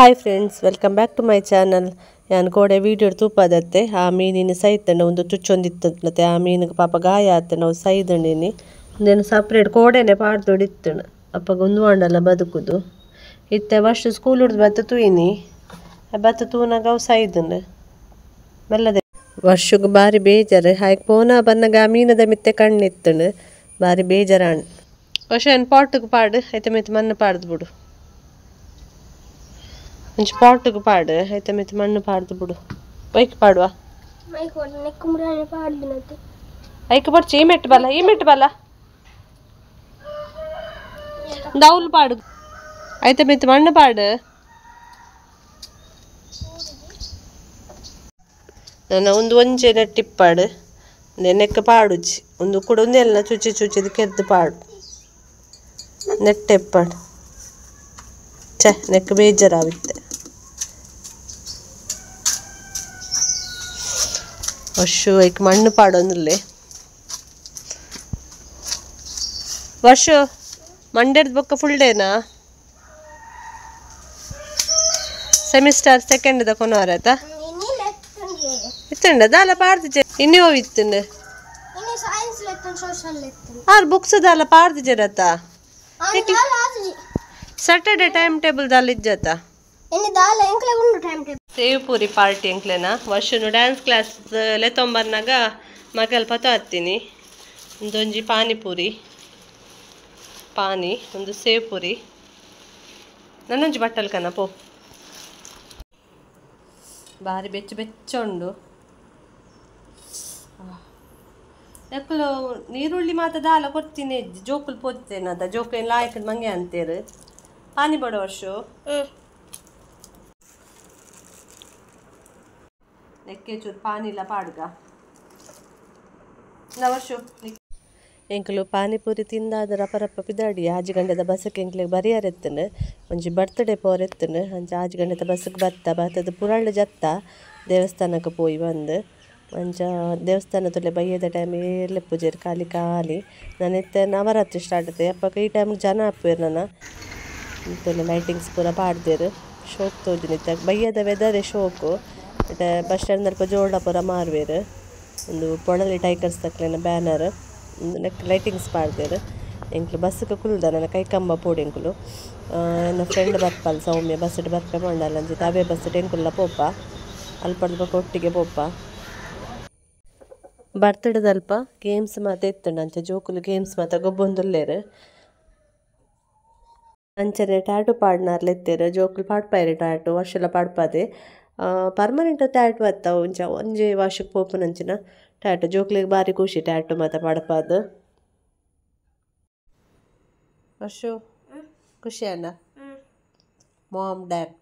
Hi friends, welcome back to my channel. ಯಾನ್ ಕೋಡೆ video ತೂಪದತ್ತೆ ಆ ಮೀನಿನ ಸೈತಂಡ ಒಂದು ಚುಚ್ಚೊಂದಿತ್ತಂತೆ ಆ ಮೀನಿಗೆ ಪಾಪ ಗಾಯ ಆತ ನಾವು ಸೈದಂಡಿನಿ ಉಂದೆನ್ ಸಪ್ರೇಟ್ ಕೋಡೆನೆ ಪಾಡ್ದೊಡಿತ್ತುಂಡು ಅಪ್ಪಗ ಉಂದು ಆಂಡಲ ಬದುಕುದು ಇತ್ತೆ ವರ್ಷ ಸ್ಕೂಲ್ ಉಡ್ದು ಬತ್ತ ತೂಯಿನಿ ಬತ್ತ ತೂನಾಗ ಅವು ಸೈದಂಡು ಮೆಲ್ಲದೆ ವರ್ಷಕ್ಕೆ ಬಾರಿ ಬೇಜಾರು ಹಾಗೆ ಪೋನ ಬನ್ನಗ ಆ ಮೀನದ ಮಿತ್ತೆ ಕಣ್ಣಿತ್ತುಂಡು ಬಾರಿ ಬೇಜಾರಾಂಡ್ ವರ್ಷ ಏನು ಪಾಟುಗೆ ಪಾಡು ಐತೆ ಮಿತ್ತೆ ಮಣ್ಣು ಪಾಡ್ದು ಬಿಡು ಒಂಜಿ ಪಾಟುಗೆ ಪಾಡು ಐತೆ ಮಿತ್ತೆ ಮಣ್ಣು ಪಾಡ್ದು ಬಿಡು ಬೈಕ್ ಪಾಡುವ ಐಕ್ ಪಡ್ಚಿ ಈ ಮೆಟ್ಟು ಬಲ್ಲ ಈ ಮೆಟ್ಟು ಬಲ್ಲ ದೌಲ್ ಪಾಡು ಐತೆ ಮಿತ್ತೆ ಮಣ್ಣು ಪಾಡು ನಾನು ಒಂದು ಒಂಜೆ ನೆಟ್ಟಿಪ್ಪಾಡು ನೆಕ್ಕ ಪಾಡುಜಿ ಒಂದು ಕೂಡ ಒಂದೆಲ್ಲ ಚುಚ್ಚಿ ಚುಚ್ಚಿದ ಕೆದ್ದು ಪಾಡು ನೆಟ್ಟೆಪ್ಪಾಡು ಛೆ ನೆಕ್ ಬೇಜಾರಾಗುತ್ತೆ ವರ್ಷ ಐಕ್ ಮಣ್ಣು ಪಾಡೊಂದಿಲ್ಲ ವರ್ಷ ಮಂಡ್ಯದ ಬೊಕ್ಕ full Dena semester second the ಕೊನೋರ ಆಯ್ತಾ ಇತ್ತಂಡ ದಾಲ ಪಾಡ್ದಿಜೆ ಇನ್ನೇ ಇತ್ತಂಡ ಆರ್ ಬುಕ್ಸ್ ದಾಲ ಪಾಡ್ದಿಜೆರತ ಸ್ಯಾಟರ್ಡೆ ಟೈಮ್ ಟೇಬಲ್ ದಾಲ ಇಜ್ಜತ ಸೇವ್ ಪೂರಿ ಪಾರ್ಟಿ ಎಂಕ್ಲೆನ ವರ್ಷನು ಡ್ಯಾನ್ಸ್ ಕ್ಲಾಸ್ ಲೆತ್ತೊಂಬರ್ನಾಗ ಮಗಲ್ ಪತ ಹತ್ತೀನಿ ಒಂದೊಂಜಿ ಪಾನಿಪುರಿ ಪಾನಿ ಒಂದು ಸೇವ್ ಪೂರಿ ನನ್ನೊಂಜಿ ಬಟ್ಟಲ್ ಕನ ಪೋ ಬಾರಿ ಬೆಚ್ಚ ಬೆಚ್ಚ ಉಂಡು ಯಾಕಲು ನೀರುಳ್ಳಿ ಮಾತ ದಾಲ ಕೊಡ್ತೀನಿ ಜೋಕುಲ್ ಪೋತೇನದ ಜೋಕು ಲಾಯಕ್ ಮಂಗೆ ಅಂತೇರು ಪಾನಿ ಬಡ ವರ್ಷ ನೆಕ್ಕೆ ಚೂರು ಪಾನಿಲ್ಲ ಪಾಡ್ಗ ವರ್ಷ ಎಂಕಲು ಪಾನಿಪುರಿ ತಿಂದಾದ ರಪರಪ್ಪ ಪಿದಾಡಿ ಆಜಿ ಗಂಟೆದ ಬಸ್ಸಕ್ಕೆ ಎಂಕ್ಲೆಗ್ ಬರಿಯಾರೆತ್ತನು ಒಂಜಿ ಬರ್ತ್ಡೇ ಪೋರೆತ್ತನು ಅಂಚ ಆಜಿ ಗಂಟೆದ ಬಸ್ಸಕ್ಕೆ ಬತ್ತ ಬತ್ತದ ಪುರಾಳು ಜತ್ತ ದೇವಸ್ಥಾನಕ್ಕೆ ಪೋಯಿ ಬಂದು ಅಂಚ ದೇವಸ್ಥಾನ ತುಲೆ ಬಯ್ಯದ ಟೈಮ್ ಏರ್ಲೆ ಪೂಜೆರ್ ಖಾಲಿ ಖಾಲಿ ನಾನು ಇತ್ತೆ ನವರಾತ್ರಿ ಸ್ಟಾರ್ಟ್ ಆಯ್ತು ಅಪ್ಪಕ ಈ ಟೈಮ್ಗೆ ಜನ ಅಪ್ಪೇರು ನನ್ನ ತೊಲೆ ಲೈಟಿಂಗ್ಸ್ ಪೂರ ಪಾಡ್ದೇರು ಶೋಕ್ ತೋಜುನಿತ್ತ ಬಯ್ಯದ ವೆದರೇ ಶೋಕು ಇತ್ತೆ ಬಸ್ ಸ್ಟ್ಯಾಂಡ್ ಅಲ್ಪ ಜೋಳ ಪೂರ ಮಾರುವೇರು ಒಂದು ಪೊಳಲಿ ಟೈಗರ್ಸ್ ತಕ್ಲೆನ ಬ್ಯಾನರ್ ನೆಕ್ ಲೈಟಿಂಗ್ಸ್ ಪಾಡ್ದೇರು ಎಂಕ್ಲು ಬಸ್ಗೆ ಕುಲ್ದ ನನ್ನ ಕೈ ಕಂಬ ಪೋಡು ಎಂಕುಲು ನನ್ನ ಫ್ರೆಂಡ್ ಬರ್ಪಲ್ ಸೌಮ್ಯ ಬಸ್ ಬರ್ಪೆ ಮಂಡಲ ಅಂಚಿತ ಅವೇ ಬಸ್ ಎಂಕುಲ್ಲ ಪೋಪ ಅಲ್ಪಡ್ದು ಬೊಕ್ಕ ಒಟ್ಟಿಗೆ ಪೋಪ ಬರ್ತಡದಲ್ಪ ಗೇಮ್ಸ್ ಮಾತ ಇತ್ತುಂಡು ಅಂಚ ಜೋಕುಲು ಗೇಮ್ಸ್ ಮಾತ ಗೊಬ್ಬೊಂದುಲ್ಲೇರು ಅಂಚನೆ ಟ್ಯಾಟು ಪಾಡ್ನಾರ್ಲ ಇತ್ತೇರು ಜೋಕುಲು ಪಾಡ್ಪಾಯರು ಟ್ಯಾಟು ವರ್ಷಲ ಪಾಡ್ಪಾದೆ ಪರ್ಮನೆಂಟ್ ಟ್ಯಾಟು ಅತ್ತ ಒಂಚ ಒಂಜಿ ವರ್ಷಕ್ಕೆ ಪೋಪುನಂಚಿನ ಟ್ಯಾಟು ಜೋಕ್ಲಿಗೆ ಬಾರಿ ಖುಷಿ ಟ್ಯಾಟು ಮಾತ ಪಾಡ್ಪಾದು ವರ್ಷ ಖುಷಿ ಅಣ್ಣ ಮಾಮ್ ಡ್ಯಾಡ್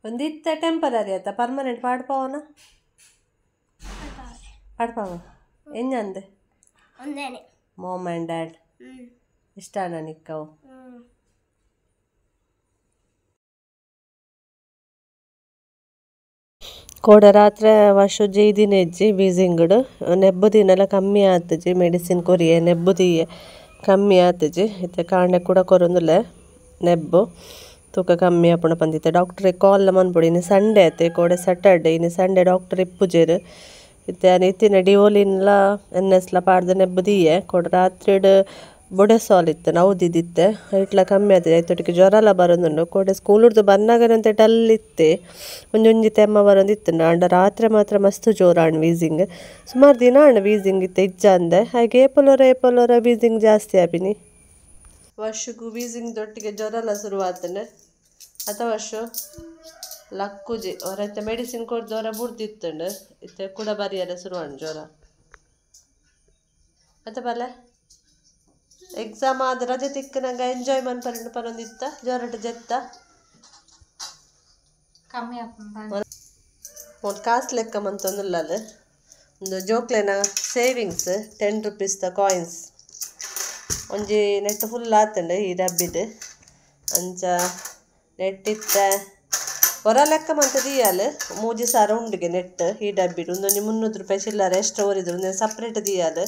ಒಂದಿತ್ತ ಟೆಂಪರರಿ ಆತ ಪರ್ಮನೆಂಟ್ ಪಾಡ್ಪಾವನ ಪಾಡ್ಪಾವ ಎಂಜಂದೆ ಮಾಮ್ ಆ್ಯಂಡ್ ಡ್ಯಾಡ್ ಇಷ್ಟ ನಿಕ್ಕವು ಕೋಡೆ ರಾತ್ರಿ ವರ್ಷ ಜೈದಿನ ಹೆಜ್ಜಿ ಬೀಸಿಂಗಡು ನೆಬ್ಬು ದಿನೆಲ್ಲ ಕಮ್ಮಿ ಆತಜಿ ಮೆಡಿಸಿನ್ ಕೊರಿಯೆ ನೆಬ್ಬು ದಿಯೆ ಕಮ್ಮಿ ಆತಜಿ ಇತ್ತೆ ಕಾಂಡೆ ಕೂಡ ಕೊರೊಂದುಲ್ಲೆ ನೆಬ್ಬು ತೂಕ ಕಮ್ಮಿ ಆಪುಂಡು ಪಂದಿತ್ತೆ ಡಾಕ್ಟ್ರಿಗೆ ಕಾಲ್ ಮನ್ಪೊಡು ಇನ್ನು ಸಂಡೇ ಆತೆ ಕೋಡೆ ಸ್ಯಾಟರ್ಡೆ ಇನ್ನು ಸಂಡೇ ಡಾಕ್ಟರ್ ಇಪ್ಪುಜೆರು ಇತ್ತೆ ಇತ್ತಿನ ಡಿವೋಲಿನ್ಲ ಎನ್ ಎಸ್ಲ ಪಾಡ್ದು ನೆಬ್ಬು ದಿಯೆ ಕೋಡೆ ರಾತ್ರಿಡ್ ಬೊಡೆ ಸಾಲ್ ಇತ್ತು ನೌದಿದ್ದಿತ್ತೆ ಇಟ್ಲ ಕಮ್ಮಿ ಆತದೆ ಐತೊಟ್ಟಿಗೆ ಜ್ವರಲ ಬರೋದುಂಡು ಕೋಡೆ ಸ್ಕೂಲುಡ್ದು ಬನ್ನಾಗನಂತೆ ಡಲ್ ಇತ್ತೆ ಒಂಜೊಂಜಿ ತೆಮ್ಮ ಬರೋದಿತ್ತು ಅಂಡ ರಾತ್ರಿ ಮಾತ್ರ ಮಸ್ತ್ ಜೋರಾಣ್ ವೀಸಿಂಗ್ ಸುಮಾರು ದಿನ ಅಣ್ಣ ವೀಸಿಂಗ್ ಇತ್ತೆ ಇಜ್ಜಂದೆ ಹಾಗೆ ಏಪಲೋರ ಏಪಲೋರ ವೀಸಿಂಗ್ ಜಾಸ್ತಿ ಆಪಿನಿ ವರ್ಷಕ್ಕೂ ವೀಸಿಂಗ್ ದೊಟ್ಟಿಗೆ ಜ್ವರಲ ಶುರುವಾತನೆ ಅಥ ವರ್ಷ ಲಕ್ಕುಜಿ ಅವರತ್ತೆ ಮೆಡಿಸಿನ್ ಕೊಡ್ದು ಅವರ ಬುಡ್ದಿತ್ತಂಡು ಇತ್ತೆ ಕೂಡ ಬರಿಯಲ್ಲ ಶುರುವಾಣ್ ಜ್ವರ ಅತ್ತ ಬಲ್ಲ ಎಕ್ಸಾಮ್ ಆದ ರಜೆ ತಿಕ್ಕನಾಗ ಎಂಜಾಯ್ ಮನ್ಪರಂಡು ಪರೊಂದಿತ್ತ ಜ್ವರಟ ಜತ್ತ ಕಮ್ಮಿ ಒಂದು ಕಾಸು ಲೆಕ್ಕ ಮಂತೊಂದುಲ್ಲ ಅದು ಒಂದು ಜೋಕ್ಲೆನ ಸೇವಿಂಗ್ಸ್ 10 ರುಪೀಸ್ the coins ಒಂಜಿ ನೆಟ್ ಫುಲ್ ಆತಂಡು ಈ ಡಬ್ಬಿದು ಅಂಚ ನೆಟ್ಟಿತ್ತ ಹೊರ ಲೆಕ್ಕ ಮಂತ ದಿಯಾಲ್ ಮೂಜಿ ಸಾರ ಉಂಡುಗೆ ನೆಟ್ ಈ ಡಬ್ಬಿಡು ಒಂದೊಂಜಿ 300 ರೂಪಾಯಿ ಚಿಲ್ಲರೆ ಎಕ್ಸ್ಟ್ರಾ ಒರಿದ್ರು ಒಂದೊಂದು ಸಪ್ರೇಟ್ ದಿಯಾಲ್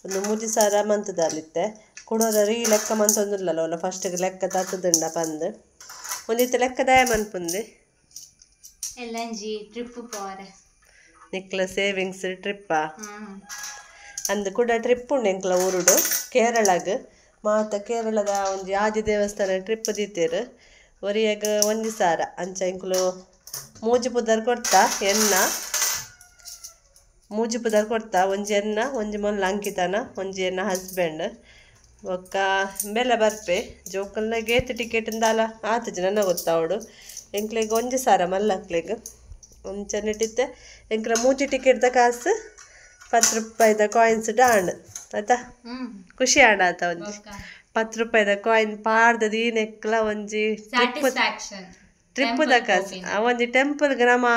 ಒಂದು ಮೂಜಿ ಸಾರ ಮಂತದಾಲಿತ್ತೆ ಕುಡೋರ ಈ ಲೆಕ್ಕ ಮಂತೊಂದುಲ್ಲಲ್ಲ ಫಸ್ಟಿಗೆ ಲೆಕ್ಕ ತತ್ತದುಂಡ ಪಂದು ಒಂದಿತ್ತ ಲೆಕ್ಕದಾಯ ಮನ್ಪುಂದೆ ಎಲ್ಲಂಜಿ ಟ್ರಿಪ್ ಪೋರೆ ನಿಕ್ಲ ಸೇವಿಂಗ್ಸ್ ಟ್ರಿಪ್ಪಾ ಅಂದು ಕೂಡ ಟ್ರಿಪ್ ಉಂಡು ಎಂಕ್ಲ ಊರುಡು ಕೇರಳಗ್ ಮಾತ ಕೇರಳದ ಒಂಜಿ ಆದಿ ದೇವಸ್ಥಾನ ಟ್ರಿಪ್ ದೀತೇರು ಒರಿಯಾಗ ಒಂಜಿ ಸಾರ ಅಂಚ ಎಂಕ್ಲು ಮೂಜಿ ಪುದರ್ ಕೊಡ್ತಾ ಎನ್ನ ಮೂಜಿ ಪುದರ್ ಕೊಡ್ತಾ ಒಂಜಿ ಎನ್ನ ಒಂಜಿ ಮೊಲ್ಲ ಅಂಕಿತನ ಒಂಜಿ ಎನ್ನ ಹಸ್ಬೆಂಡ್ ಬೊಕ್ಕ ಬೆಲ್ಲ ಬರ್ಪೆ ಜೋಕಲ್ನ ಗೇತ್ ಟಿಕೆಟ್ ಇಂದಾಲ ಆತಜಿ ನನ್ನ ಗೊತ್ತಾವಡು ಎಂಕ್ಲೆಗ್ ಒಂಜಿ ಸಾರ ಮಲ್ಲಕ್ಲೆಗ್ ಒಂಚ ನೆಟ್ಟಿತ್ತೆ ಎಂಕ್ಲ ಮೂಜಿ ಟಿಕೆಟ್ದ ಕಾಸು 10 ರೂಪಾಯಿದ ಕಾಯಿನ್ಸ್ ಡಾಂಡ್ ಆಯ್ತಾ ಖುಷಿ ಆಂಡ ಆತ ಒಂಜಿ 10 ರೂಪಾಯಿದ ಕಾಯಿನ್ ಪಾಡ್ದ ದೀನೆಕ್ಲ ಒಂಜಿ ಟ್ರಿಪ್ಪುದ ಕಾಸು ಆ ಒಂಜಿ ಟೆಂಪಲ್ಗೆ ನಮ್ಮ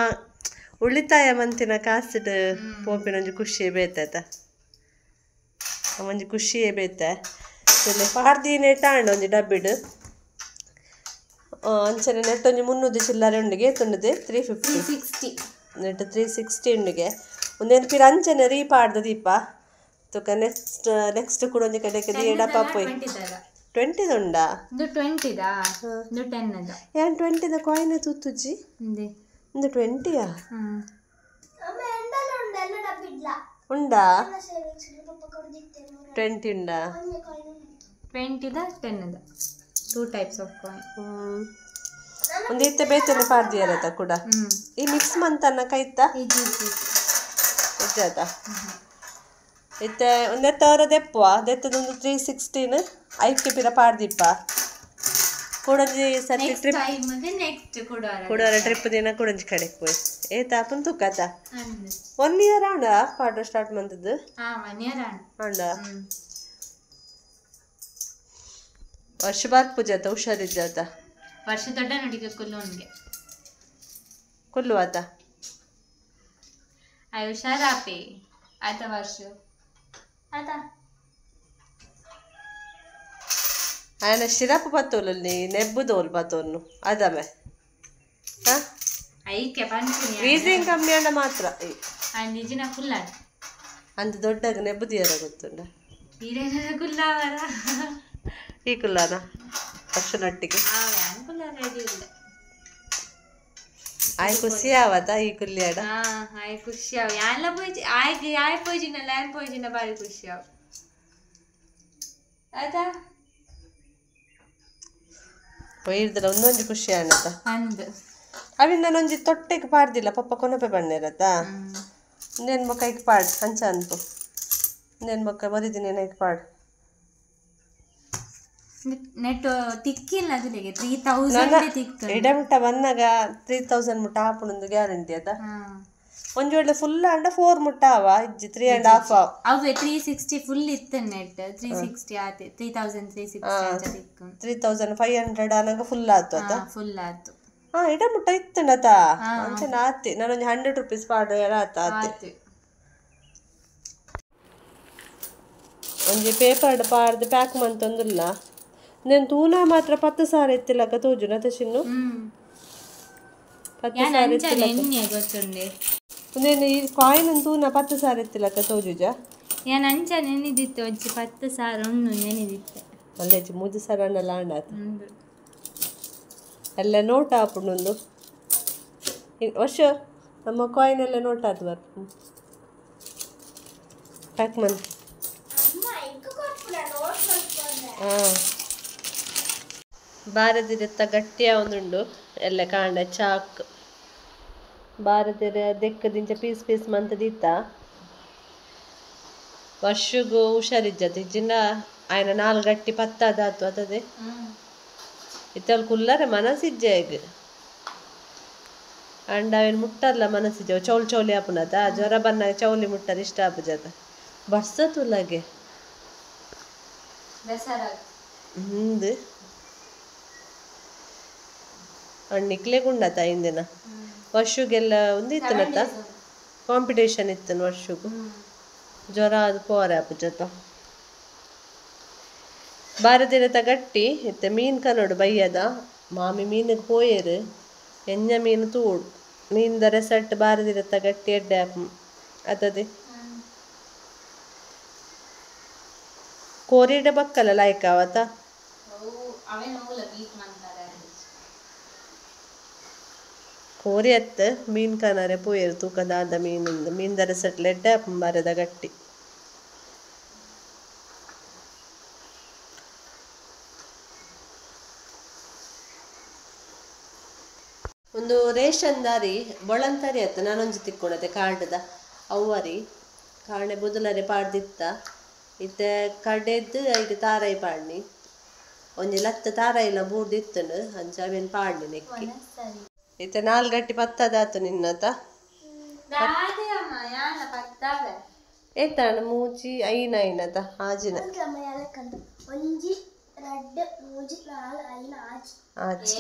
ಉಳಿತಾಯ ಮಂತಿನ ಕಾಸುಡ್ ಪೋಪಿನ ಒಂಜಿ ಖುಷಿಯೇ ಬೇತಾಯ್ತ ಒಂಜಿ ಖುಷಿಯೇ ಬೇತೆ ಪಾಡ್ದೀನೆ ಟಾಂಡ್ ಒಂಜಿ ಡಬ್ಬಿಡ್ ಅಂಚನೆ ನೆಟ್ ಒಂಜಿ 300 ಚಿಲ್ಲರೆ ಉಂಡಿಗೆ ತುಂಡದೆ 350 ನೆಟ್ 360 ಉಂಡಿಗೆ ಒಂದೇನು ಪಿರ ಅಂಚನೆ ರೀ ಪಾಡ್ದ ದೀಪ ತುಕ ನೆಕ್ಸ್ಟ್ ನೆಕ್ಸ್ಟ್ ಕೂಡ ಒಂಜಿ ಕಡೆಗೆ ದೀಡಪ್ಪ ಪೋಯ್ 20 ಉಂಡಾ ಇದು 20 ದಾ ಇದು 10 ಅದ ಯಾನ್ 20 the coin ತೂತುಜಿ ಇಂದೆ ಇಂದು 20 ಯಾ ಉಂಡಾ 20 ಉಂಡಾ 20 the 10 the 2 types of coin ಒಂದು ಇತ್ತೆ ಬೇತನೆ ಪಾಡ್ದಿಯರತ ಕೂಡ ಈ ಮಿಕ್ಸ್ ಮಂತನ್ನ ಕೈತ ಇಜ್ಜಾತ ಇತ್ತೆ ಒಂದೆತ್ತವರ ದೆಪ್ಪುವ ದೆತ್ತದೊಂದು 316 ಐಕ್ಕೆ ಪಿರ ಪಾಡ್ದಿಪ್ಪ ಕೂಡಂಜಿ ಸರ್ತಿ ಟ್ರಿಪ್ ಕೂಡೋರ ಟ್ರಿಪ್ ದಿನ ಕೂಡಂಜಿ ಕಡೆಗೆ ಪೋಯ್ ಏತಾಪನ್ ತುಕ್ಕತ 1 ಇಯರ್ ಆಂಡ ಪಾಡ ಸ್ಟಾರ್ಟ್ ಮಂತದ್ದು ಆಂಡ ವರ್ಷ ಬರ್ಪು ಜಾತ ಹುಷಾರಿದ್ದಾತ ವರ್ಷ ದೊಡ್ಡ ನಡಿಗೆ ಕುಲ್ಲುನ್ಗೆ ಕುಲ್ಲು ಆತ ಆಯ್ ಹುಷಾರಾಪಿ ಆತ ವರ್ಷ ಆತ ఆయన ಸಿರಪ್ ಬತ್ತೋಲು ನೀ ನೆಬ್ಬುದೋಲು ಬತ್ತೋನು ಅದಮೆ ಐಕೆ ಪಂಚಿನಿ ವೀಸಿಂಗ್ ಕಮ್ಮಿ ಅಂಡ ಮಾತ್ರ ನಿಜಿನ ಕುಲ್ಲ ಅಂದ ದೊಡ್ಡಗ ನೆಬ್ಬುದಿಯರ ಗೊತ್ತುಂಡ ಈರೇನ ಕುಲ್ಲಾವರ ಈ ಕುಲ್ಲಾನ ವರ್ಷನೊಟ್ಟಿಗೆ ಆಯ್ ಖುಷಿ ಆವತ ಈ ಕುಲ್ಲಿಯಾಡ ಆಯ್ ಖುಷಿ ಆವ ಯಾನ್ಲ ಪೋಯ್ಜಿ ಆಯ್ಗೆ ಆಯ್ ಪೋಯ್ಜಿನಲ್ಲ ಯಾನ್ ಪೋಯ್ಜಿನ ಬಾರಿ ಖುಷಿ ಆವ ಆಯ್ತಾ ಪೊಯ್ಯಿರ್ದಲ ಒಂದೊಂಜಿ ಖುಷಿ ಆಣತ ಅಂದ್ ಅವಿನ ನಾನೊಂಜಿ ತೊಟ್ಟೆಗೆ ಪಾಡ್ದಿಲ್ಲ ಪಪ್ಪ ಕೊನಪೆ ಬಣ್ಣಿರತ್ತ ನೇನು ಮೊಕ್ಕ ಪಾಡ್ ಅಂಚ ಅನ್ಪು ನೇನು ಮೊಕ್ಕ ಬದಿದ್ದೀನಿ ಏನಕ್ಕೆ ಪಾಡ್ ನೆಟ್ ತಿಕ್ಕಿಲ್ಲ ಅದುಲೆಗೆ 3000 ತಿಕ್ಕ ಎಡಮುಟ್ಟ ಬಂದಾಗ 3000 ಮುಟ್ಟ ಆಪುಣೊಂದು ಗ್ಯಾರಂಟಿ ಅದ ಒಂಜಿ ವೇಳೆ ಫುಲ್ ಅಂಡ 4 ಮುಟ್ಟ ಅವ ಇಜ್ಜಿ 3.5 ಅವ ಅವೇ 360 ಫುಲ್ ಇತ್ತು ನೆಟ್ 360 ಆತೆ 3360 ಅಂಚ ತಿಕ್ಕು 3500 ಆನಗ ಫುಲ್ ಆತು ಅತ ಫುಲ್ ಆತು ಹಾ ಎಡಮುಟ್ಟ ಇತ್ತುಂಡತ ಅಂಚನೆ ಆತಿ ನಾನೊಂಜಿ 100 ರೂಪೀಸ್ ಪಾಡು ಆತ ಆತಿ ಒಂಜಿ ಪೇಪರ್ಡ್ ಪಾಡ್ದು ಪ್ಯಾಕ್ ಮಂತೊಂದುಲ್ಲ నేను ತೂನಾ ಮಾತ್ರ 10,000 ಇತ್ತಿಲ್ಲಕ್ಕ ತೋಜುನ ಚಿನ್ನು 10,000 ಗೊತ್ತುಂಡೆ నేను ಈ ಕಾಯಿನ್ ತೂನಾ 10,000 ಇತ್ತಿಲ್ಲಕ್ಕ ತೋಜುಜ ಯಾನ್ ಅಂಚ ನೆನೆದಿತ್ತು ಒಂಜಿ 10,000 ಉಂಡು ನೆನೆದಿತ್ತೆ ಅಲ್ಲೇಜಿ 3,000 ಅಂಡಲ ಅಂಡಾತ ಎಲ್ಲ ನೋಟ್ ಆಪುಂಡು ವರ್ಷ ನಮ್ಮ ಕಾಯಿನ್ ಎಲ್ಲ ನೋಟ್ ಆತು ಬರ್ಪು ಪ್ಯಾಕ್ ಮಂತ್ ಹಾಂ ಭಾರತಿರತ್ತ ಗಟ್ಟಿಯ ಒಂದುಂಡು ಎಲ್ಲ ಕಾಂಡ ಚಾಕ್ ಭಾರತೀರ ದೆಕ್ಕದಿಂಚ ಪೀಸ್ ಪೀಸ್ ಮಂತದಿತ್ತ ವರ್ಷಗೂ ಹುಷಾರಿಜ್ಜತ್ ಇಜ್ಜಿನ ఆయన 4 ಗಟ್ಟಿ ಪತ್ತಾದಾತು ಅತದೆ ಇತ್ತಲ್ ಕುಲ್ಲರೆ ಮನಸ್ಸಿಜ್ಜೆ ಈಗ ಅಂಡ ಅವೇನು ಮುಟ್ಟಲ್ಲ ಮನಸ್ಸಿಜ್ಜೆ ಚೌಲಿ ಚೌಲಿ ಆಪುನತ ಜ್ವರ ಬನ್ನಾಗ ಚೌಲಿ ಮುಟ್ಟರೆ ಇಷ್ಟ ಆಪುಜಾತ ಬರ್ಸತುಲಾಗೆ ಹಿಂದೆ ನಿಕ್ಲೆಗುಂಡತ ಹಿಂದಿನ ವರ್ಷಗೆಲ್ಲ ಒಂದು ಇತ್ತನತ ಕಾಂಪಿಟೇಷನ್ ಇತ್ತು ವರ್ಷಗೂ ಜ್ವರ ಅದು ಪೋರೆ ಆಪುಜತ ಭಾರತೀರತ ಗಟ್ಟಿ ಇತ್ತೆ ಮೀನು ಕನೋಡು ಬಯ್ಯದ ಮಾಮಿ ಮೀನಿಗೆ ಪೋಯೇರು ಎಣ್ಣೆ ಮೀನು ತೂಡು ಮೀನ್ದ ರೆಸಲ್ಟ್ ಭಾರತೀರತ ಗಟ್ಟಿ ಎಡ್ಡೆ ಆಪ್ ಅತದೆ ಕೋರಿಡ ಬಕ್ಕಲ್ಲ ಲಾಯ್ಕ್ ಆವತ ಕೋರಿ ಅತ್ತು ಮೀನು ಕಾನಾರೆ ಪೋಯೆರ್ ತೂಕ ದಾದ ಮೀನು ಮೀನ್ ದರಸಟ್ಲೆ ಎಡ್ಡೆ ಬಾರೆದ ಗಟ್ಟಿ ಒಂದು ರೇಷನ್ ದಾರಿ ಬೊಳಂತರಿ ಅತ್ತ ನಾನೊಂಜಿ ತಿಕ್ಕೊಂಡತೆ ಕಾರ್ಡ್ದ ಅವ್ವರಿ ಕಾಣೆ ಬುದಲರೆ ಪಾಡ್ದಿತ್ತ ಇತ್ತೆ ಕಡೆದ್ದು ಐಕ್ ತಾರಾಯಿ ಪಾಡ್ನಿ ಒಂಜಿ ಲತ್ತ ತಾರಾಯಿಲ ಬೂರ್ದಿತ್ತಂಡು ಅಂಚ ಅವೇನು ಪಾಡ್ನಿ ನೆಕ್ಕಿ ಇತ್ತೆ 4 ಗಟ್ಟಿ ಪತ್ತದಾತು ನಿನ್ನತ ಏತಾಣ ಮೂಜಿ ಐನ ಐನತ ಆಜಿನ ಆಜಿ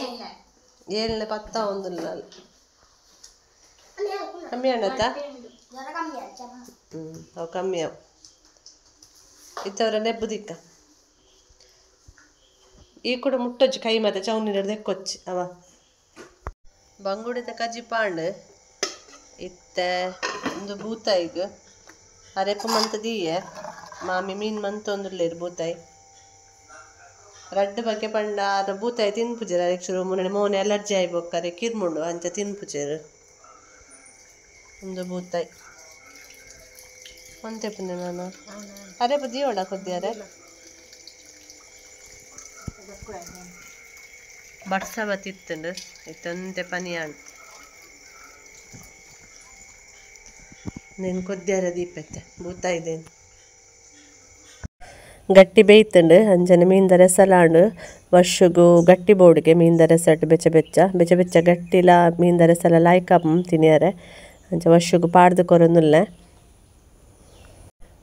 ಏಳನೇ ಪತ್ತ ಒಂದು ಕಮ್ಮಿ ಅಣ್ಣತ ಅವು ಕಮ್ಮಿ ಅವು ಇತ್ತವರ ನೆಬ್ಬು ದಿಕ್ಕ ಈ ಕೂಡ ಮುಟ್ಟೊಜ್ಜಿ ಕೈ ಮತ್ತೆ ಚೌನಿ ದೆಕ್ಕೊಚ್ಚಿ ಅವ ಬಂಗುಡಿದ ಕಜ್ಜಿ ಪಾಂಡು ಇತ್ತೆ ಒಂದು ಬೂತಾಯಿಗ್ ಅರೆಪು ಮಂತ ದೀಯೆ ಮಾಮಿ ಮೀನು ಮಂತೊಂದುಲ್ಲೇರು ಬೂತಾಯಿ ರಡ್ಡು ಬಗ್ಗೆ ಪಂಡ ಅರ ಬೂತಾಯಿ ತಿನ್ಪುಜೆರ್ ಅರೆಕ್ ಶುರು ಮುನ್ನಡೆ ಮೋನೆ ಅಲರ್ಜಿ ಆಯಿ ಬೊಕ್ಕರೆ ಕಿರ್ಮುಂಡು ಅಂಚ ತಿನ್ಪುಜೆರ್ ಒಂದು ಬೂತಾಯಿ ಒಂತೆ ಪುಂದೆ ನಾನು ಅರೆಪು ದೀವಡ ಕೊದ್ದಿಯಾರೆ ಬಡ್ಸ ಬತ್ತಿತ್ತುಂಡು ಇತ್ತೊಂತೆ ಪನಿಯಾಣ್ నేను ಕೊದ್ದಿಯಾರ ದೀಪತ್ತೆ ಬೂತಾಯಿದೇನು ಗಟ್ಟಿ ಬೇಯ್ತುಂಡು ಅಂಚನೆ ಮೀನ್ದ ರಸಲಾಂಡು ವರ್ಷಗು ಗಟ್ಟಿ ಬೋರ್ಡ್ಗೆ ಮೀನ್ದ ರಸಟ್ ಬೆಚ್ಚ ಬೆಚ್ಚ ಬೆಚ್ಚ ಬೆಚ್ಚ ಗಟ್ಟಿಲ ಮೀನ್ದ ರಸಲ ಲಾಯ್ಕ ತಿನಿಯರೆ ಅಂಚ ವರ್ಷಗು ಪಾಡ್ದು ಕೊರೊಂದುಲ್ಲೆ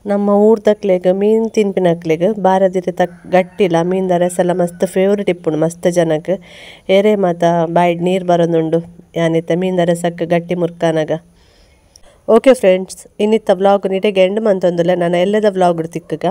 ನಮ್ಮ ಊರ್ದಕ್ಲೆಗ್ ಮೀನು ತಿನ್ಪಿನಕ್ಲೆಗ್ ಬಾರದಿರ ತಕ್ ಗಟ್ಟಿಲ ಮೀನ್ದ ರಸಲ ಮಸ್ತ್ ಫೇವ್ರೆಟ್ ಇಪ್ಪುಂಡು ಮಸ್ತ್ ಜನಕ್ ಏರೇ ಮಾತ ಬಾಯಿಡ್ ನೀರು ಬರೋದುಂಡು ಯಾನಿತ್ತ ಮೀನ್ದ ರಸಕ್ಕೆ ಗಟ್ಟಿ ಮುರ್ಕಾನಾಗ. ಓಕೆ ಫ್ರೆಂಡ್ಸ್, ಇನ್ನಿತ್ತ ವ್ಲಾಗ್ ನಿಟೆಗೆ ಎಂಡ್ ಮಂತೊಂದುಲ್ಲೆ ನಾನು ಎಲ್ಲದ ವ್ಲಾಗ್ ತಿಕ್ಕಗ.